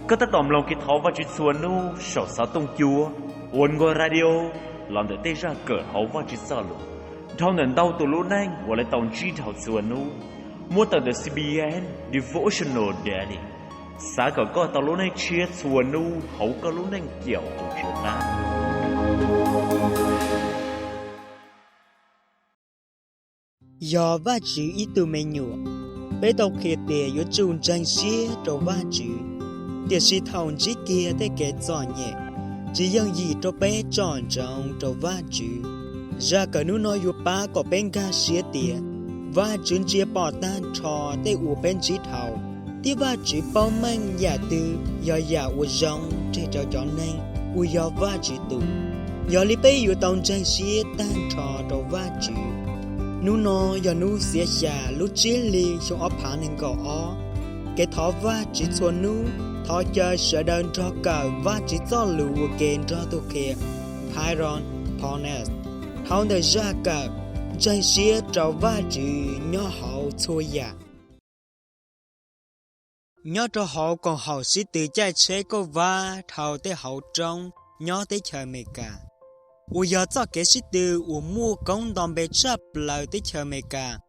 Koj tab tom mloog kev thov Vajtswv txhua hnub saum xov tooj cua Oneway Radio los ntawm tej zaj kawm hauv Vajtswv Txojlus dhau ntawm ntau tus lub neej uas lawv tau ntsib dhau txhua hnub, muab tawm ntawm C B N Devotional Daily. Xav kom koj tau lub neej tshiab txhua hnub hauv koj lub neej caum tus Tswv qab. Yog Vajtswv ib tug me nyuam, peb tau qhia tias yuav tsum ntseeg siab rau Vajtswv. Tiam sis thaum ntsib kiag tej kev txom nyem, tsis yooj yim rau peb tsom ntsoov rau Vajtswv. Zaj kawm hnub no yuav pab kom peb nkag siab tias Vajtswv ntsia pom tag nrho tej uas peb ntsib dhau, thiab Vajtswv paub meej yam twg yog yam uas zoo tseg rau cov neeg uas yog Vajtswv tus. Yog li peb yuav tau ntseeg siab tag nrho rau Vajtswv. Hnub no yog hnub xiab xya lub tsib hlis xyoo ob phav nees nkaum ob. Kev thov Vajtswv txhua hnub, thov caw sawv daws nrog kawm Vajtswv Txojlus ua ke nrog tus qhia Tyrone Pones dhau ntawm zaj kawm Ntseeg siab rau Vajtswv nyob hauv txhua yam. Nyob rau hauv koom haum sib tw caij tsheb kauj vab dhau tej hauv roob nyob teb chaws Amelikas, uas yog txoj kev sib tw uas muaj koob nto npe tshaj plaws teb chaws Amelikas,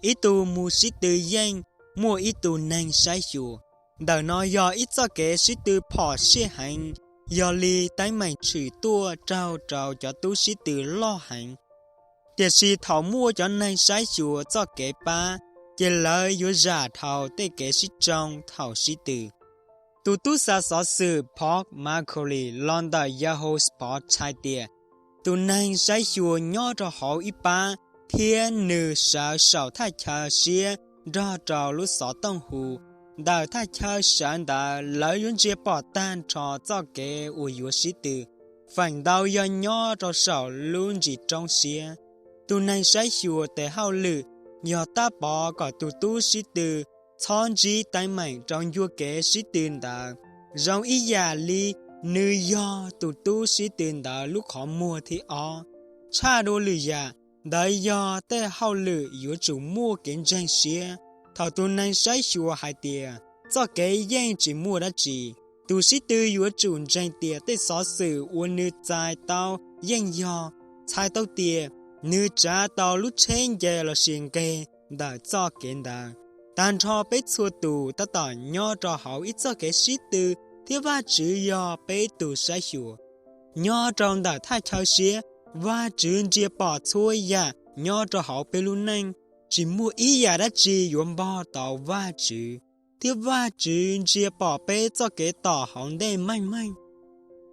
ib tug mus sib tw yeej muaj ib tug neeg saib xyuas. Ntawm no yog ib txoj kev sib tw phom sij heev, yog li teeb meem tshwm tuaj raug rau cov tub sib tw loj heev. Tiam sis thaum muaj cov neeg saib xyuas txoj kev pab, ces lawv yuav zam dhau tej kev sib tsoo thaum sib tw. Tus tub xa xov xwm Paul Marcuri los ntawm Yahoo Sports tshais tias tus neeg saib xyuas nyob rau hauv ib pab thiab nws sawv saum thaj chaw siab nrog rau lub xov tooj hu. Ntawm thaj chaw sawv ntawd lawv yuav ntsia pom tag nrho txoj kev uas yuav sib tw, feem ntau yog nyob rau saum lub ntsis roob siab. Tus neeg saib xyuas tes hauj lwm yog tab pov kom tus tub sib tw txhob ntsib teeb meem rau ncua kev sib tw ntawd, zoo ib yam li nws yog tus tub sib tw ntawd lub qhov muag thib ob. Tshaj dua lwm yam, ntawd yog tej hauj lwm yuav tsum muaj kev ntseeg siab. Thaum tus neeg saib xyuas hais tias txoj kev yeej tsis muaj dab tsi, tus sib tw yuav tsum ntseeg tias tej xov xwm uas nws txais tau yeej yog, txhais tau tias nws tsav tau lub tsheb nce lossis nqeg ntawm txoj kev ntawd. Tag nrho peb txhua tus tab tom nyob rau hauv ib txoj kev sib tw, thiab Vajtswv yog peb tus saib xyuas. Nyob rau ntawm thaj chaw siab, Vajtswv ntsia pom txhua yam nyob rau hauv peb lub neej. Tsis muaj ib yam dab tsi yuav npog tau Vajtswv, thiab Vajtswv ntsia pom peb txoj kev tom hauv ntej meej meej.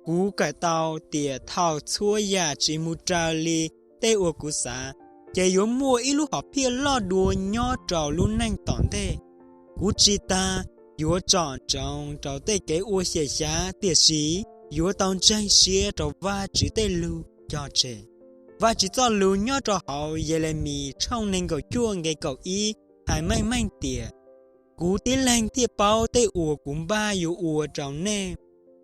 Kuv kawm tau tias thaum txhua yam tsis mus raws li tej uas kuv xav, ces yuav muaj ib lub hom phiaj loj dua nyob rau lub neej tom ntej. Kuv tsis tas yuav tsom ntsoov rau tej kev ua xyem xyav, tiam sis yuav tau ntseeg siab rau Vajtswv tej lus cog tseg. Vajtswv Txojlus nyob rau hauv Yelemis tshooj nees nkaum cuaj nqe kaum ib hais meej meej tias: Kuv tib leeg thiaj paub tej uas kuv npaj yuav ua rau nej.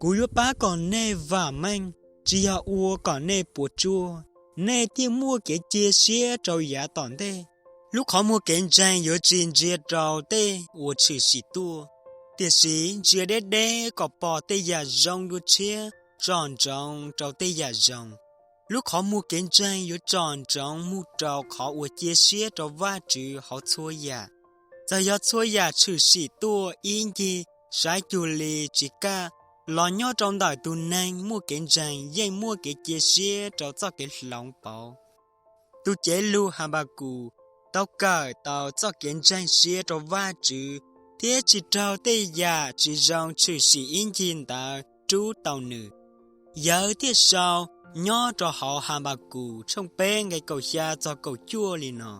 Kuv yuav pab kom nej vam meej, tsis yog ua kom nej puas tsuaj. Nej thiaj muaj kev cia siab rau yav tom ntej. Lub qhov muag kev ntseeg yuav tsis ntsia rau tej uas tshwm sim tuaj, tiam sis ntsia deb deb kom pom tej yam zoo dua tshiab, tsom ntsoov rau tej yam zoo. Lub qhov muag kev ntseeg yuav tsom ntsoov mus rau qhov uas cia siab rau Vajtswv hauv txhua yam. Txawm yog txhua yam tshwm sim tuaj ib ncig saib cuag li tsis kaj los, nyob rau ntawm tus neeg muaj kev ntseeg yeej muaj kev cia siab rau txoj kev hloov pauv. Tus cev lus Hanpakus tau kawm tau txoj kev ntseeg siab rau Vajtswv thiab tsis raug tej yam tsis zoo tshwm sim ib ncig ntawd rub tau nws. Yawg thiaj sau nyob rau hauv Hanpakus tshooj peb nqe kaum xya txog kaum cuaj li no: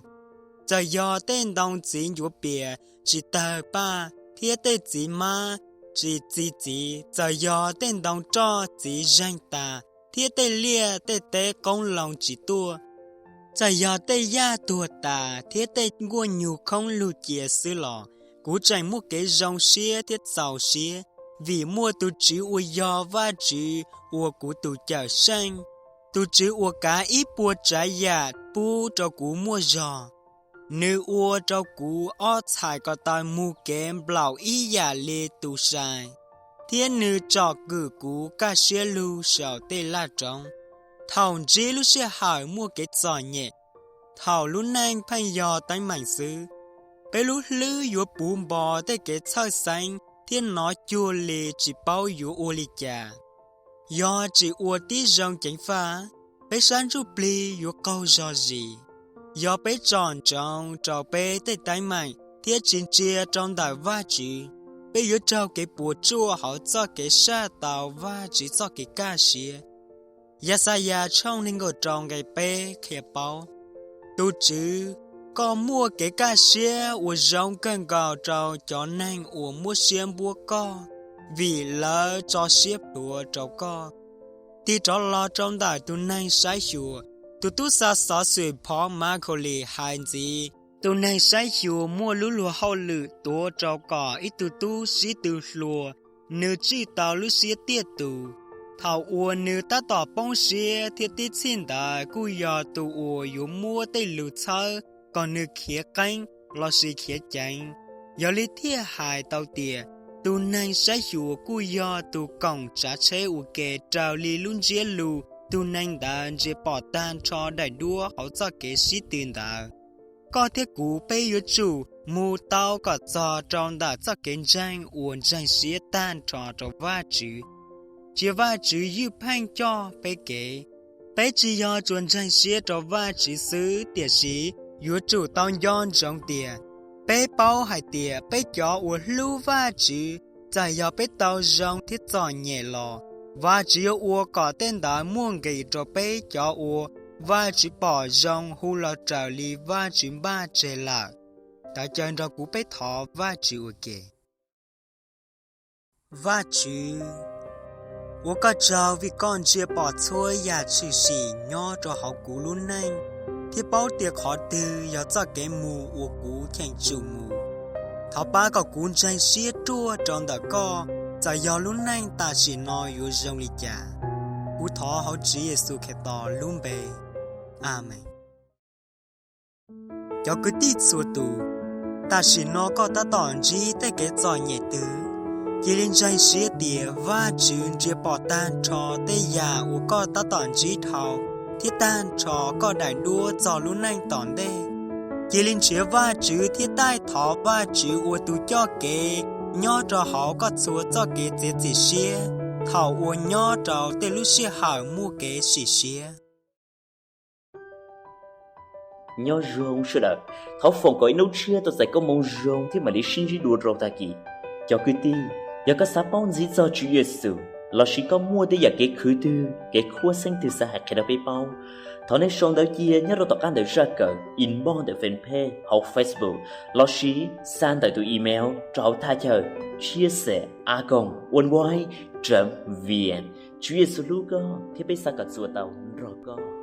Txawm yog tej ntoo txiv ncuav pias tsis tawg paj, thiab tej txiv mab tsis txi txiv, txawm yog tej ntoo roj txiv zeeg tas, thiab tej liaj tej teb qoob loo tsis tuaj, txawm yog tej yaj tuag tas thiab tej nkuaj nyug khoob lug cia xwb los, kuv tseem muaj kev zoo siab thiab txaus siab, vim muaj tus Tswv uas yog Vajtswv ua kuv tus Cawmseej, tus Tswv uas kav ib puas tsav yam pub rau kuv muaj zog. Nws ua rau kuv ob txhais ko taw mus kev nplaum ib yam li tus sai. thiab nws tsom kwm kuv kaj siab lug saum tej laj roob. Thaum ntsib lub sij hawm muaj kev txom nyem, thaum lub neej pheej yog teeb meem xwb, peb lub hlwb yuav puv npo tej kev txhawj xeeb thiab hnov cuag li tsis paub yuav ua li cas. Yog tsis ua tib zoo ceev faj, peb sab ntsuj plig yuav qaug zog zis. Yog peb tsom ntsoov rau peb tej teeb meem thiab tsis ntsia rau ntawm Vajtswv, peb yuav raug kev puas tsuaj hauv txoj kev saj tau Vajtswv txoj kev kaj siab. Yaxayas tshooj nees nkaum rau nqe peb qhia paub: Tus Tswv, koj muaj kev kaj siab uas zoo kawg nkaus rau cov neeg uas muab siab npuab koj, vim lawv tso siab plhuav rau koj. Tig rov los rau ntawm tus neeg saib xyuas, tus tub xa xov xwm Paul Marcoli hais ntxiv: Tus neeg saib xyuas muaj lub luag hauj lwm tuav rau kom ib tug tub sib tw hluas, nws tswj tau lub siab tiaj tus. Thaum uas nws tab tom poob siab thiab tib txhij ntawd kuj yog tus uas yuav muab tej lus txhawb kom nws khiav qeeb lossis khiav ceev. Yog li thiaj hais tau tias tus neeg saib xyuas kuj yog tus koom tsav tsheb ua ke raws li lub ntsiab lus tus neeg ntawd ntsia pom tag nrho daim duab hauv txoj kev sib tw ntawd. Koj thiab kuv peb yuav tsum mus tau kom txog rau ntawm txoj kev ntseeg uas ntseeg siab tag nrho rau Vajtswv, cia Vajtswv ywj pheej coj peb kev. Peb tsis yog tsuas ntseeg siab rau Vajtswv xwb, tiam sis yuav tsum tau nco ntsoov tias peb paub hais tias peb cov uas hlub Vajtswv, txawm yog peb tau zoo thiab txom nyem los, Vajtswv yuav ua kom tej ntawd muaj nqis rau peb cov uas Vajtswv pom zoo hu los raws li Vajtswv npaj tseg lawm. Thov caw nrog kuv peb thov Vajtswv ua ke. Vajtswv, ua koj tsaug vim koj ntsia pom txhua yam tshwm sim nyob rau hauv kuv lub neej thiab paub tias qhov twg yog txoj kev mus uas kuv cheem tsum mus. Thov pab kom kuv ntseeg siab ruaj rau ntawm koj, txawm yog lub neej tam sim no yuav zoo li cas. Kuv thov hauv Tswv Yexus Khetos lub npe, Amees. Cov kwv tij txhua tus, tam sim no koj tab tom ntsib tej kev txom nyem twg, cia li ntseeg siab tias Vajtswv ntsia pom tag nrho tej yam uas koj tab tom ntsib dhau thiab tag nrho koj daim duab txog lub neej tom ntej. Cia li nrhiav Vajtswv thiab taij thov Vajtswv ua tus coj kev nyob rau hauv koj txhua txoj kev txiav txim siab thaum uas nyob rau tej lub sij hawm muaj kev sim siab. Nyob zoo sawv daws, thov foom kom ib hnub tshiab tau txais koob hmoov zoo thiab mam li sib ntsib dua rau tag kis. Cov kwv tij, yog koj xav paub ntxiv txog Tswv Yexus lossis koj muaj tej yam kev khwv twg, kev khuab xeeb twg xav hais qhia rau peb paub, thov nej sau ntawv cia nyob rau tom qab ntawm zaj kawm, inbox ntawm fanpage hauv Facebook, lossis xa ntawm tus email rau hauv thaj chaw chia sẻ a còng oneway chấm vn. Tswv Yexus hlub koj thiab peb xav kom txuas tau nrog koj.